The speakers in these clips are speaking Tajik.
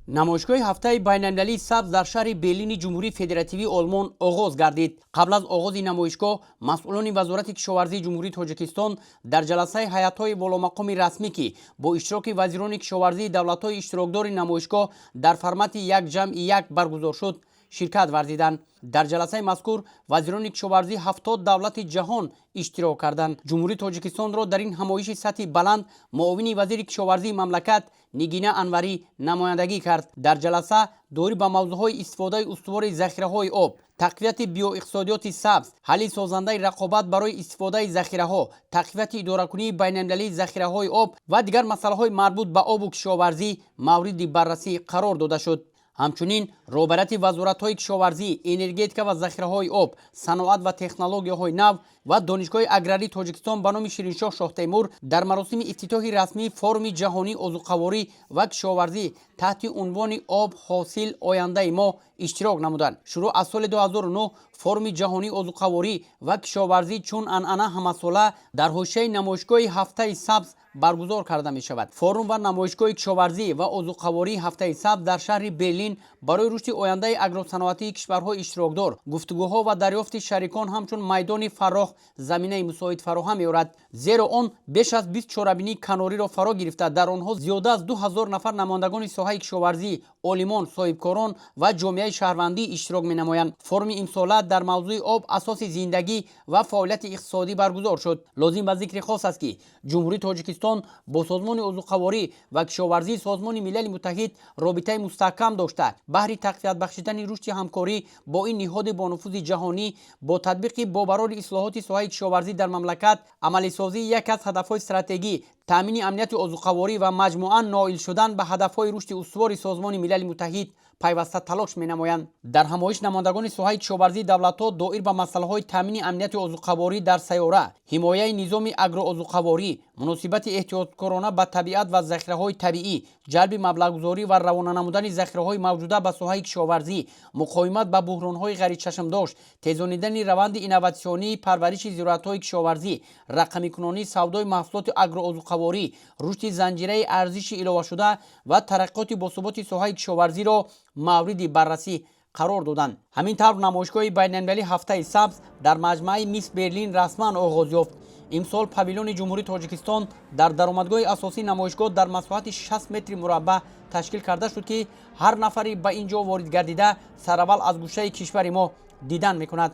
Намоишгоҳи Ҳафтаи байналмилалии сабз дар шаҳри Берлини Ҷумҳурии Федеративии Олмон оғоз гардид. Қабл аз оғози намоишгоҳ масъулони Вазорати кишоварзии Ҷумҳурии Тоҷикистон дар ҷаласаи ҳайатҳои боломақоми расмӣ, ки бо иштироки вазирони кишоварзии давлатҳои иштирокдори намоишгоҳ дар формати 1+1 баргузор шуд, ширкат варзиданд. Дар ҷаласаи мазкур вазирони кишоварзии 70 давлати ҷаҳон иштирок карданд. Ҷумҳурии Тоҷикистонро дар ин ҳамоиши сатҳи баланд муовини вазири кишоварзии мамлакат Нигина Анварӣ намояндагӣ кард. Дар ҷаласа доир ба мавзӯъҳои истифодаи устувори захираҳои об, тақвияти биоиқтисодиёти сабз, ҳалли созандаи рақобат барои истифодаи захираҳо, тақвияти идоракунии байналмилалии захираҳои об ва дигар масъалаҳои марбут ба обу кишоварзӣ мавриди баррасӣ қарор дода шуд. Ҳамчунин роҳбарияти вазоратҳои кишоварзӣ, энергетика ва захираҳои об, саноат ва технологияҳои нав ва Донишгоҳи аграрии Тоҷикистон ба номи Шириншоҳ Шоҳтемур дар маросими ифтитоҳи расмии Форуми ҷаҳонии озуқаворӣ ва кишоварзӣ таҳти унвони «Об, ҳосил, ояндаи мо» иштирок намуданд. Шурӯъ аз соли 2009 Форуми ҷаҳонии озуқаворӣ ва кишоварзӣ чун анъана ҳамасола дар ҳошияи намоишгоҳи Ҳафтаи сабз баргузор карда мешавад. Форум ва намоишгоҳи кишоварзӣ ва озуқавории Ҳафтаи сабз дар шаҳри Берлин барои рушди ояндаи агросаноатии кишварҳои иштирокдор, гуфтугӯҳо ва дарёфти шарикон ҳамчун майдони фарох заминаи мусоид фароҳам меорад, зеро он беш аз 20 чорабинии канориро фаро гирифта, дар онҳо зиёда аз 2000 нафар намояндагони соҳаи кишоварзӣ, олимон, соҳибкорон ва ҷомеаи шаҳрвандӣ иштирок менамоянд. Форуми имсола дар мавзӯи «Об — асоси зиндагӣ ва фаъолияти иқтисодӣ» баргузор шуд. Лозим ба зикри хос аст, ки Ҷумҳурии Тоҷикистон бо Созмони озуқаворӣ ва кишоварзии Созмони Милали Муттаҳид робитаи мустаҳкам дошта, баҳри тақвият бахшидани рушди ҳамкорӣ бо ин ниҳоди бонуфузи ҷаҳонӣ, бо татбиқи бобарори ислоҳоти соҳаи кишоварзӣ дар мамлакат, амалисозии яке аз ҳадафҳои стратегӣ, таъмини амнияти озуқаворӣ ва маҷмӯан ноил шудан ба ҳадафҳои рушди устувори Созмони Милали Муттаҳид пайваста талош менамоянд. Дар ҳамоиш намояндагони соҳаи кишоварзии давлатҳо доир ба масъалаҳои таъмини амнияти озуқаворӣ дар сайёра, ҳимояи низоми агроозуқаворӣ, муносибати эҳтиёткорона ба табиат ва захираҳои табиӣ, ҷалби маблағгузорӣ ва равона намудани захираҳои мавҷуда ба соҳаи кишоварзӣ, муқовимат ба буҳронҳои ғайричашмдошт, тезонидани раванди инноватсионии парвариши зироатҳои кишоварзӣ, рақамикунонии савдои маҳсулоти агроозуқаворӣ, рушди занҷираи арзиши иловашуда ва тараққиёти босуботи соҳаи кишоварзиро мавриди баррасӣ қарор доданд. Ҳамин тавр, намоишгоҳи байналмилалии Ҳафтаи сабз дар маҷмӯаи Мисс Берлин расман оғоз ёфт. Имсол павилёни Ҷумҳурии Тоҷикистон дар даромадгоҳи асосии намоишгоҳ дар масоҳати 60 метри мураббаъ ташкил карда шуд, ки ҳар нафаре ба ин ҷо ворид гардида, сараввал аз гӯшаи кишвари мо дидан мекунад.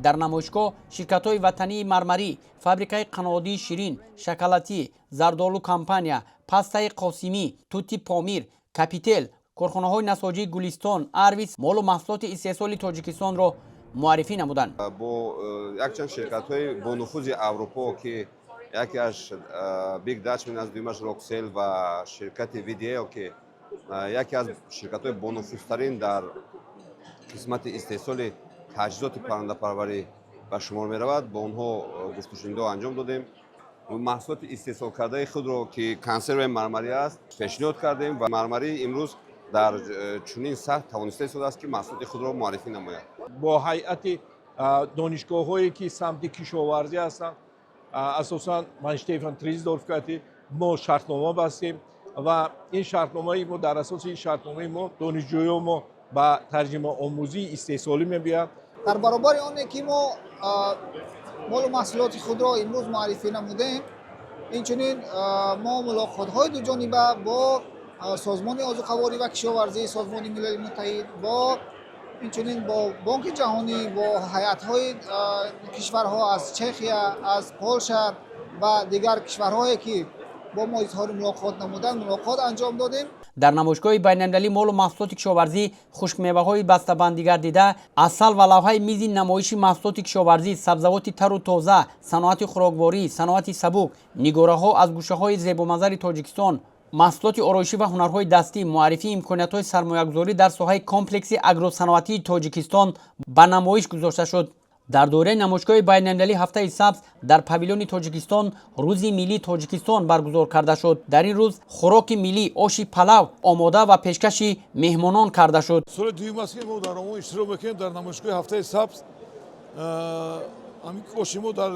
Дар намоишгоҳ ширкатҳои ватании мармарӣ, фабрикаи қаннодии ширин, шоколадӣ, Зардолу компания, пастаи Қосимӣ, тути Помир, Капител, корхонаҳои насоҷии Гулистон, Арвис молу маҳсулоти истеҳсоли Тоҷикистонро муаррифӣ намуданд. Бо якчанд ширкатҳои бонуфузи Аврупо, ки яке аз Big Dutchman аст, дуюмаш Роксел ва ширкати VDL, ки яке аз ширкатҳои бонуфузтарин дар қисмати истеҳсоли таҷҳизоти паррандапарварӣ ба шумор меравад, бо онҳо гуфтушунидҳо анҷом додем. Маҳсулоти истеҳсолкардаи худро, ки консерваи мармарӣ аст, пешниҳод кардем ва Мармарӣ имрӯз дар чунин сатҳ тавониста истодааст, ки маҳсулоти худро муаррифӣ намояд. Бо ҳайати донишгоҳҳое, ки самти кишоварзӣ ҳастанд, асосан Майнштефан Трисдорф, ки мо шартнома бастем ва ин шартномаи мо, дар асоси ин шартномаи мо донишҷӯён мо ба таҷрибаомӯзии истеҳсолӣ мебиёянд. Дар баробари оне ки мо молу маҳсулоти худро имрӯз муаррифӣ намудем, инчунин мо мулоқотҳои дуҷониба бо Созмони озуқаворӣ ва кишоварзии Созмони Милали Муттаҳид, бо инчунин бо Бонки Ҷаҳонӣ, бо ҳайатҳои кишварҳо аз Чехия, аз Полша ва дигар кишварҳое, ки бо мо изҳори мулоқот намуданд, мулоқот анҷом додем. Дар намоишгоҳи байналмилалӣ молу маҳсулоти кишоварзӣ, хушкмеваҳои бастабандӣ гардида, асал ва лавҳаи мизи намоиши маҳсулоти кишоварзӣ, сабзавоти тару тоза, саноати хӯрокворӣ, саноати сабук, нигораҳо аз гӯшаҳои зебоманзари Тоҷикистон, маҳсулоти ороишӣ ва ҳунарҳои дастӣ, муаррифии имкониятҳои сармоягузорӣ дар соҳаи комплекси агросаноатии Тоҷикистон ба намоиш гузошта шуд. Дар доираи намоишгоҳи байналмилалии Ҳафтаи сабз дар павилёни Тоҷикистон Рӯзи миллии Тоҷикистон баргузор карда шуд. Дар ин рӯз хӯроки миллӣ, оши палав омода ва пешкаши меҳмонон карда шуд. Соли дуюм аст, ки мо дар Олмон иштирок мекунем дар намоишгоҳи Ҳафтаи сабз. Ҳамин оши мо дар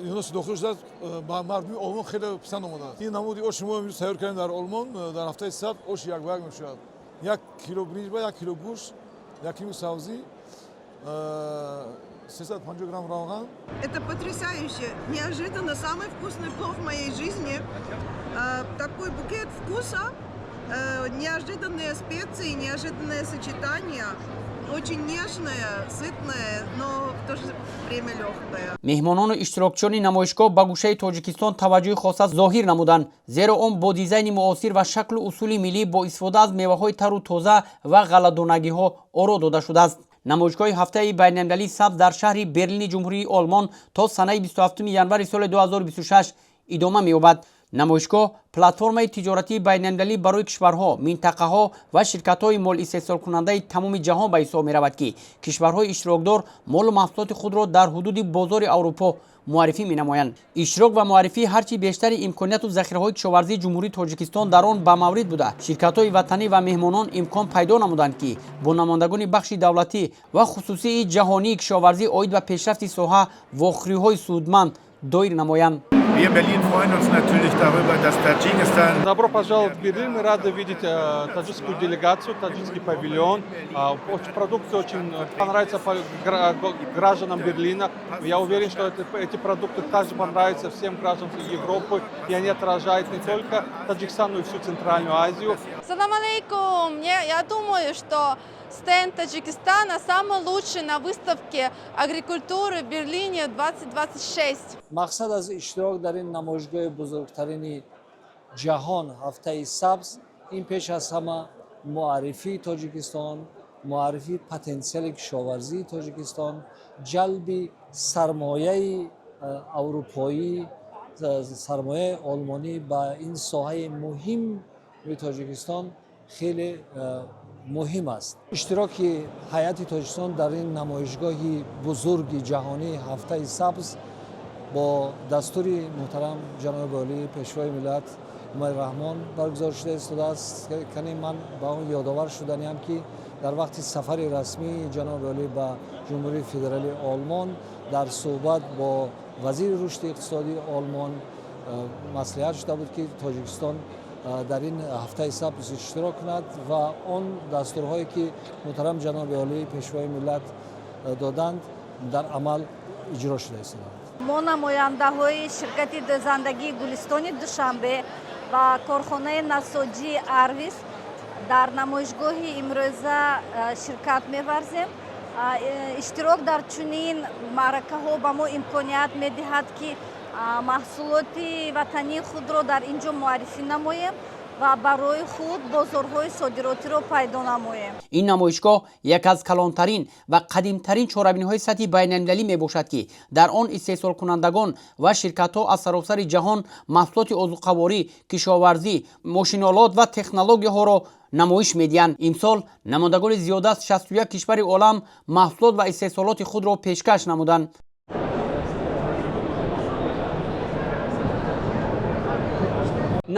ЮНЕСКО дохил шудааст, ба мардуми Олмон хеле писанд омадааст. Ин намуди оши мо имрӯз тайёр кардем дар Олмон дар Ҳафтаи сабз, оши якбаяк мешавад. 1 кило биринҷ ба 1 кило гӯшт, 1 кило сабзӣ, 350 грамм равған. Это потрясающе, неожиданно, самый вкусный плов в моей жизни. Такой букет вкуса, неожиданные специи, неожиданное сочетание. Очень нежное, сытное, но в то же время легкое. Меҳмонону иштирокчиёни намоишгоҳ ба гӯшаи Тоҷикистон таваҷҷӯҳи хоса зоҳир намуданд, зеро он бо дизайни муосир ва шаклу усули миллӣ бо истифода аз меваҳои тару тоза ва ғалладонагиҳо оро дода шудааст. Намоишгоҳи ҳафтаи байналмилалии сабз дар шаҳри Берлини Ҷумҳурии Олмон то санаи 27 январи соли 2026 идома меёбад. Намоишгоҳ платформаи тиҷоратии байналмилалӣ барои кишварҳо, минтақаҳо ва ширкатҳои молистеҳсолкунандаи тамоми ҷаҳон ба ҳисоб меравад, ки кишварҳои иштирокдор молу маҳсулоти худро дар ҳудуди бозори Аврупо муаррифӣ менамоянд. Иштирок ва муаррифии ҳарчи бештари имконияту захираҳои кишоварзии Ҷумҳурии Тоҷикистон дар он ба маврид буда, ширкатҳои ватанӣ ва меҳмонон имкон пайдо намуданд, ки бо намояндагони бахши давлатӣ ва хусусии ҷаҳонии кишоварзӣ оид ба пешрафти соҳа вохӯриҳои судманд доир намоянд. Wir in Berlin freuen uns natürlich darüber, dass Tadschikistan Добро пожаловать в Берлин. Мы рады видеть таджикскую делегацию, таджикский павильон. Продукция очень понравится гражданам Берлина. Я уверен, что эти продукты также понравятся всем гражданам Европы. И они отражают не только Таджикистан, но и всю Центральную Азию. Салам алейкум! Я думаю, что стенд Таджикистана самый лучший на выставке агрикультуры в Берлине 2026. Мақсад аз иштирок дар ин намоишгоҳи бузургтарини ҷаҳон, ҳафтаи сабз, ин пеш аз ҳама муаррифии Тоҷикистон, муаррифии потенсиали кишоварзии Тоҷикистон, ҷалби сармояи аврупоӣ, сармояи олмонӣ ба ин соҳаи муҳими Тоҷикистон хеле муҳим аст. Иштироки ҳайати Тоҷикистон дар ин намоишгоҳи бузурги ҷаҳонии ҳафтаи сабз бо дастури муҳтарам ҷаноби олӣ, Пешвои миллат Эмомалӣ Раҳмон баргузор шуда истодааст. Кани ман ба он ёдовар шуданиам, ки дар вақти сафари расмии ҷаноби олӣ ба Ҷумҳурии Федералии Олмон дар суҳбат бо вазири рушди иқтисодии Олмон маслиҳат шуда буд, ки Тоҷикистон дар ин ҳафтаи сабз иштирок кунад ва он дастурҳое, ки муҳтарам ҷаноби олӣ, Пешвои миллат доданд, дар амал иҷро шуда истодаанд. Мо намояндаҳои ширкати дӯзандагии Гулистони Душанбе ва корхонаи насоҷии Арвис дар намоишгоҳи имрӯза ширкат меварзем. Иштирок дар чунин маъракаҳо ба мо имконият медиҳад, ки маҳсулоти ватании худро дар ин ҷо муаррифӣ намоем ва барои худ бозорҳои содиротиро пайдо намоем. Ин намоишгоҳ як аз калонтарин ва қадимтарин чорабиниҳои сатҳи байналмилалӣ мебошад, ки дар он истеҳсолкунандагон ва ширкатҳо аз саросари ҷаҳон маҳсулоти озуқаворӣ, кишоварзӣ, мошинолот ва технологияҳоро намоиш медиҳанд. Имсол намояндагони зиёда аз 61 кишвари олам маҳсулот ва истеҳсолоти худро пешкаш намуданд.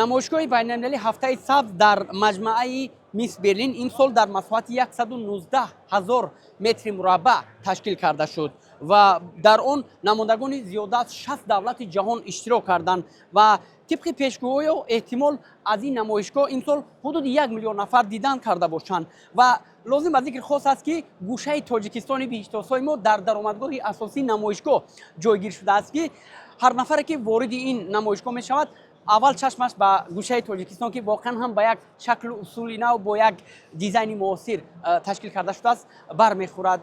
Намоишгоҳи байналмилалии ҳафтаи сабз дар маҷмӯаи Мисс Берлин имсол дар масоҳати 119 ҳазор метри мураббаъ ташкил карда шуд ва дар он намояндагони зиёда аз 60 давлати ҷаҳон иштирок карданд ва тибқи пешгӯиҳо эҳтимол аз ин намоишгоҳ имсол ҳудуди 1 миллион нафар дидан карда бошанд. Ва лозим ба зикри хос аст, ки гӯшаи Тоҷикистони биҳиштосои мо дар даромадгоҳи асосии намоишгоҳ ҷойгир шудааст, ки ҳар нафаре, ки вориди ин намоишгоҳ мешавад, аввал чашмаш ба гӯшаи Тоҷикистон, ки воқеан ҳам ба як шаклу усули нав, бо як дизайни муосир ташкил карда шудааст, бармехӯрад.